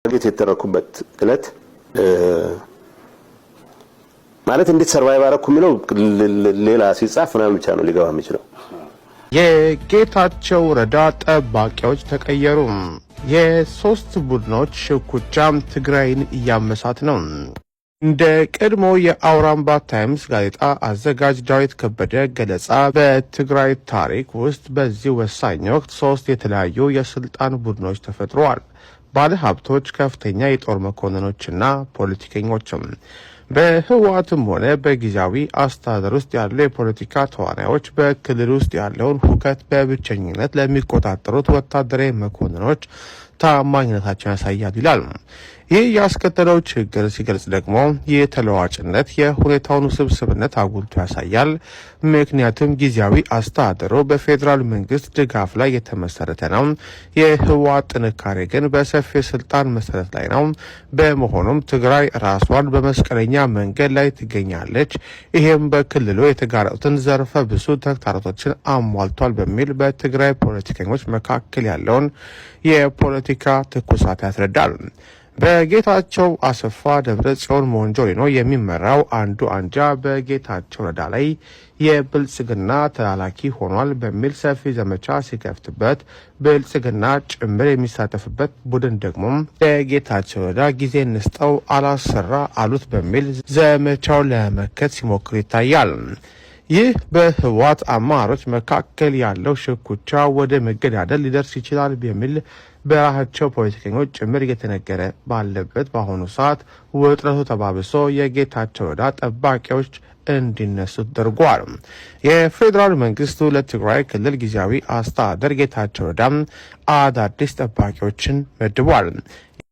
Target የተደረኩበት እለት ማለት እንዴት survive አደረኩ የሚለው ሌላ ሲጻፍ ምናምን ብቻ ነው ሊገባ የሚችለው። የጌታቸው ረዳ ጠባቂዎች ተቀየሩ። የሶስት ቡድኖች ሽኩቻም ትግራይን እያመሳት ነው። እንደ ቀድሞ የአውራምባ ታይምስ ጋዜጣ አዘጋጅ ዳዊት ከበደ ገለጻ፣ በትግራይ ታሪክ ውስጥ በዚህ ወሳኝ ወቅት ሶስት የተለያዩ የስልጣን ቡድኖች ተፈጥረዋል። ባለ ሀብቶች፣ ከፍተኛ የጦር መኮንኖችና ፖለቲከኞችም። በህወሓትም ሆነ በጊዜያዊ አስተዳደር ውስጥ ያሉ የፖለቲካ ተዋናዮች በክልል ውስጥ ያለውን ሁከት በብቸኝነት ለሚቆጣጠሩት ወታደራዊ መኮንኖች ታማኝነታቸውን ያሳያል ይላል። ይህ ያስከተለው ችግር ሲገልጽ ደግሞ ይህ ተለዋዋጭነት የሁኔታውን ውስብስብነት አጉልቶ ያሳያል። ምክንያቱም ጊዜያዊ አስተዳደሩ በፌዴራል መንግስት ድጋፍ ላይ የተመሰረተ ነው። የህወሓት ጥንካሬ ግን በሰፊ የስልጣን መሰረት ላይ ነው። በመሆኑም ትግራይ ራሷን በመስቀለኛ መንገድ ላይ ትገኛለች። ይህም በክልሉ የተጋረጡትን ዘርፈ ብዙ ተግዳሮቶችን አሟልቷል በሚል በትግራይ ፖለቲከኞች መካከል ያለውን የፖለቲካ ትኩሳት ያስረዳል። በጌታቸው አሰፋ፣ ደብረ ጽዮን ሞንጆሪኖ የሚመራው አንዱ አንጃ በጌታቸው ረዳ ላይ የብልጽግና ተላላኪ ሆኗል በሚል ሰፊ ዘመቻ ሲከፍትበት፣ ብልጽግና ጭምር የሚሳተፍበት ቡድን ደግሞ ለጌታቸው ረዳ ጊዜ እንስጠው፣ አላሰራ አሉት በሚል ዘመቻው ለመመከት ሲሞክር ይታያል። ይህ በህወሓት አመራሮች መካከል ያለው ሽኩቻ ወደ መገዳደል ሊደርስ ይችላል በሚል በራሳቸው ፖለቲከኞች ጭምር እየተነገረ ባለበት በአሁኑ ሰዓት ውጥረቱ ተባብሶ የጌታቸው ረዳ ጠባቂዎች እንዲነሱ ተደርጓል። የፌዴራል መንግስቱ ለትግራይ ክልል ጊዜያዊ አስተዳደር ጌታቸው ረዳ አዳዲስ ጠባቂዎችን መድቧል።